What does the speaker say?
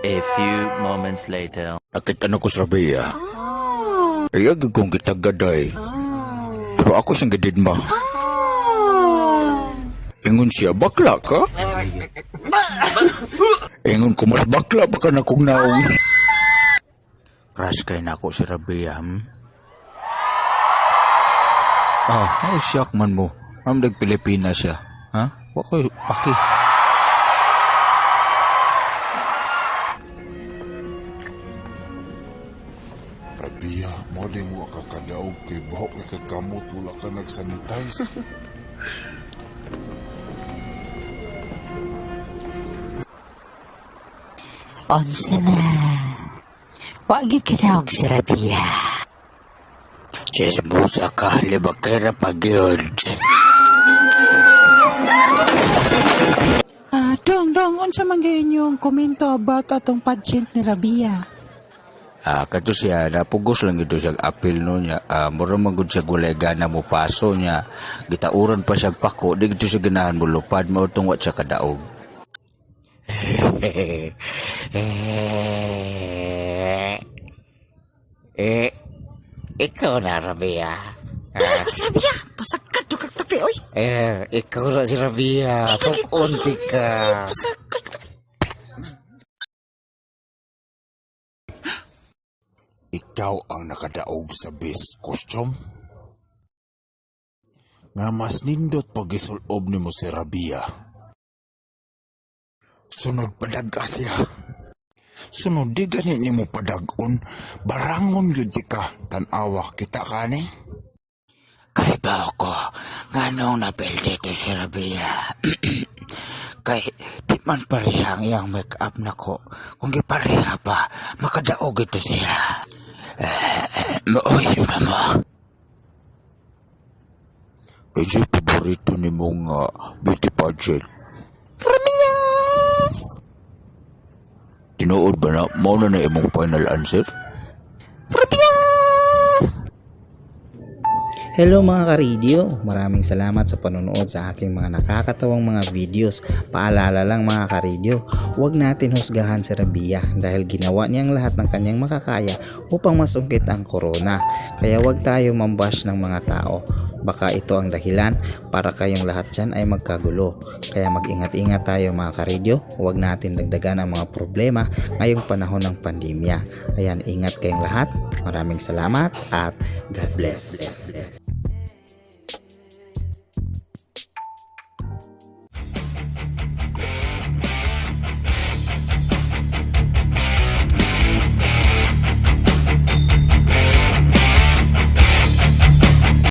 A few moments later. Nakita na ko sa Rabia. Iya gyud kong gitagaday. Pero ako siyang gididma. Ingon siya, "Bakla ka?" Ingon ko, "Mas bakla pa ka na kong naong." Crush kay nako si Rabia? Ah, oh, siyak man mo. Am dag Pilipinas siya. Ha? Wa ko'y paki. Rabia, mo din wa ka kadaog kay baho kay kagamot, wala ka nagsanitize. Unsa na? Wa gyud kadaog si Rabia. Chismosa ka, libakera pa gyud. Ah, dong, dong, unsa man gyud inyong komento about atong pageant ni Rabia? Ah, kato siya, napugos lang ito siya apil no niya. Ah, mura man gud siya gulay gana mo paso niya. Gitauran pa siya pako, di gito siya ganahan mo lupad, mao tong wa siya kadaog. Eh, ikaw na, Rabia. Ako si Rabia, pasagkat to kag tapi oy. Eh, ikaw na si Rabia. Tukunti ka. Pasagkat. Ikaw ang nakadaog sa best costume? Nga mas nindot pag gisulob nimo si Rabia. Sunod padag siya. Sunod di gani nimo padag-on, barangon gyud ti ka, tan-awa kita kani. Kay ba ako, nganong napil dito si Rabia? Kay, di man pareha ang iyang make-up nako. Kung gipareha pa, makadaog ito siya. Eh, mauyin ba mo? Medyo paborito ni mong beauty pageant. Rabia! Tinuod ba na, mao na na imong final answer? Rabia! Hello mga ka-radio! Maraming salamat sa panonood sa aking mga nakakatawang mga videos. Paalala lang mga ka-radio, huwag natin husgahan si Rabia dahil ginawa niyang lahat ng kanyang makakaya upang masungkit ang corona. Kaya huwag tayo mambash ng mga tao. Baka ito ang dahilan para kayong lahat dyan ay magkagulo. Kaya mag-ingat-ingat tayo mga ka-radio, huwag natin dagdagan ang mga problema ngayong panahon ng pandemya. Ayan, ingat kayong lahat. Maraming salamat at God bless.